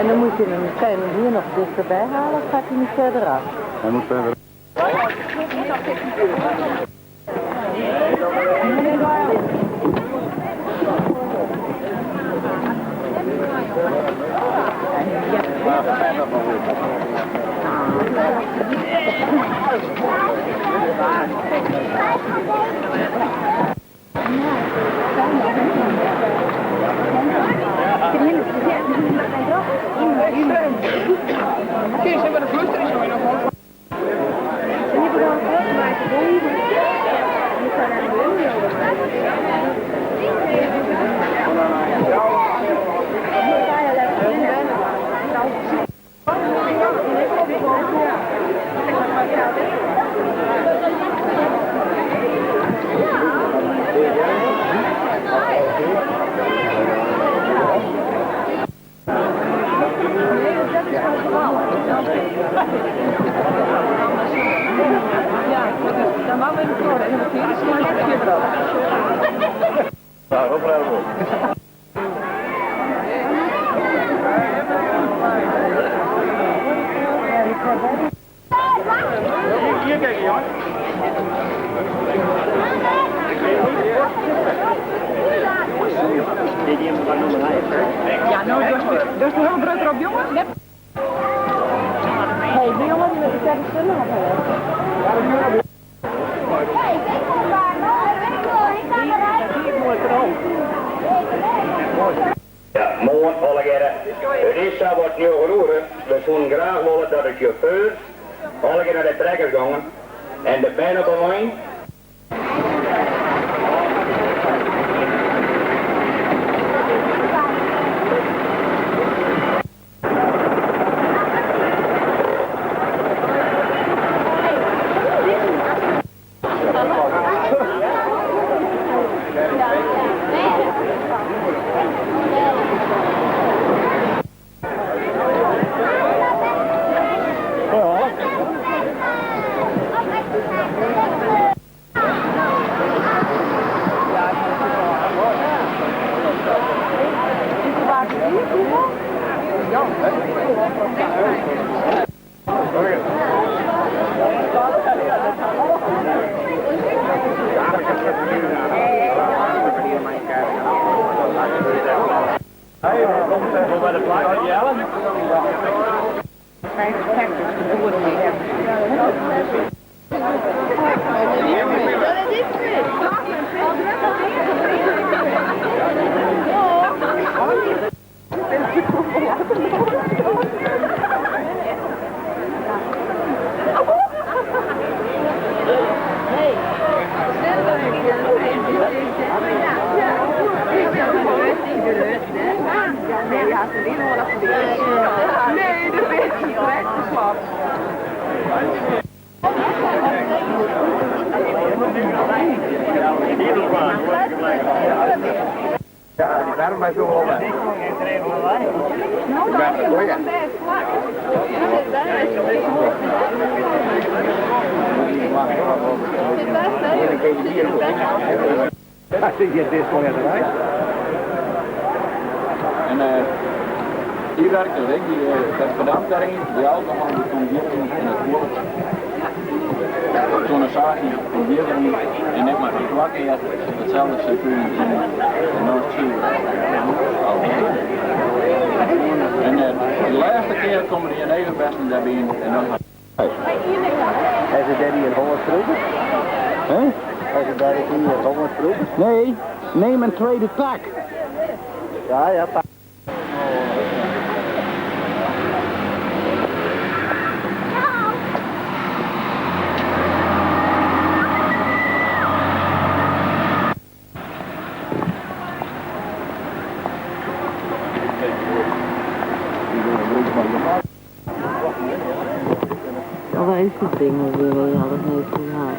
En dan moet je hem, kan je hem hier nog dichterbij halen of gaat hij nu verder af? Hij moet verder. Hier kijken, jongen. Ja, nou, dat is heel druk erop, jongen. Hé, die jongen die met de zullen nog wel. Ja, mooi allegearre. It is sa wat njoggen oere. We soenen graach wolle dat de sjauffeurs allegear nei de trekkers gongen en de bern op 'e wein. Ja, daarom wij zo wel bij. Dit is gewoon erbij. En die werkte ik, die, dat verdampt daarin, die alcohol die komt hier in het woord. Toen zag je komt hier erin en net maar twee keer hetzelfde circuit in Noord-Zuid. En de laatste keer komen die in Evenbesten daarbij en dan. Hij ze daddy in Holland vroeger? Hè? Hij ze daddy in Holland vroeger? Nee, neem een tweede tak. Ja, ja. Oh, waar is dat ding nou weer wat je altijd heeft gehaald?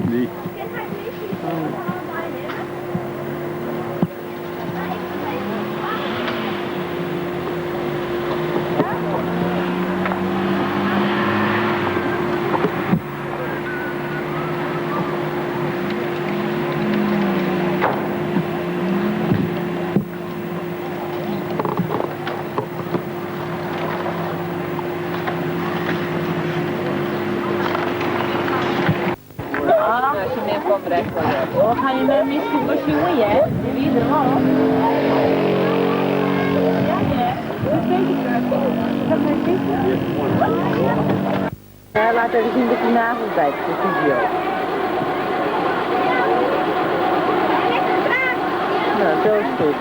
Die. Komt er echt wel weer. Oh, ga je met misschien wel zien, hè? Wie er wel? Ja, ja. Dat weet ik wel. Dat weet ik. Ja, laat even zien dat die nagels bijt, de fysio. Nou, zo is het goed.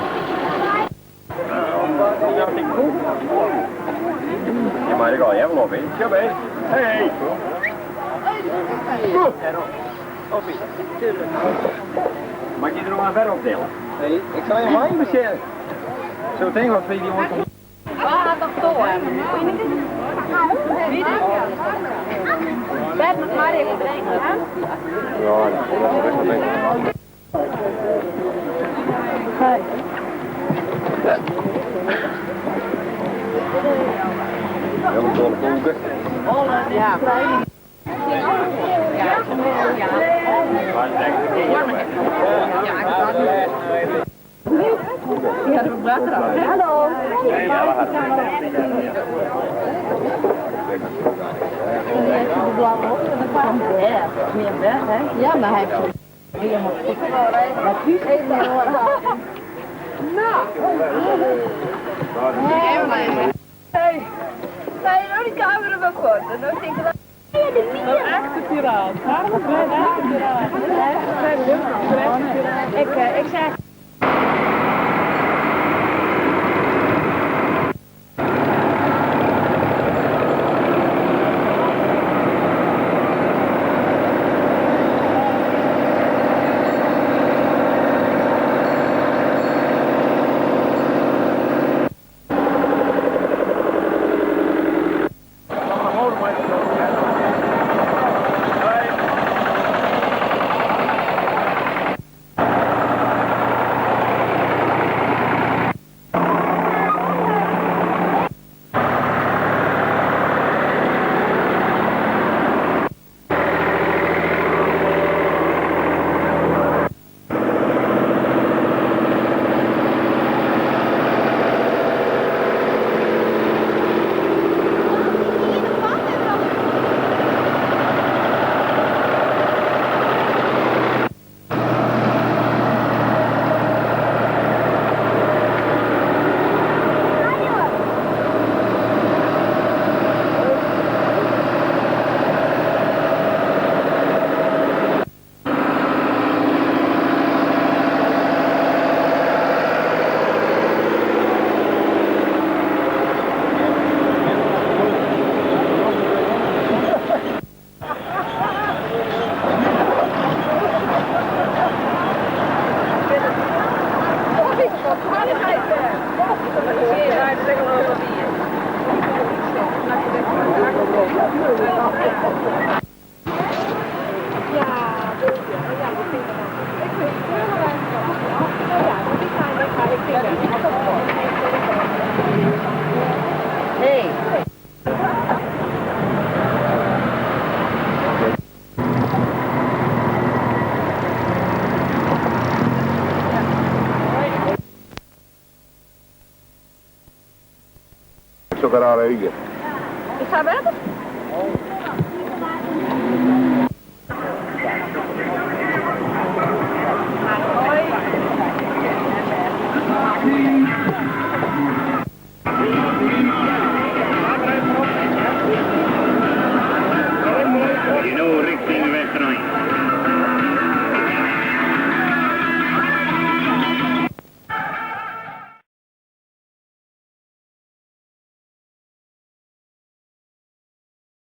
Ja, maar ik ga jij wel op, hè? Ja, hè? Hey! Mag je er nog maar ver opdelen? Nee, ik zal je maar even Zo meteen wat twee die wordt. Waar gaat dat door? Bed nog maar even brengen, hè? Ja, dat is best wel Hoi. Heel dolle koeken. Ja. Ja, de bracht eraf. Hallo. Meer weg, hè? Ja, maar hij heeft helemaal goed. Maar wie is Hey, hey, nou die camera maar kort. En dan denk ik Een echte piraat. Waarom een echte piraat? Ik, ik zeg... Hey. Zulke rare ogen. Is dat verder? You know, richting Westerein.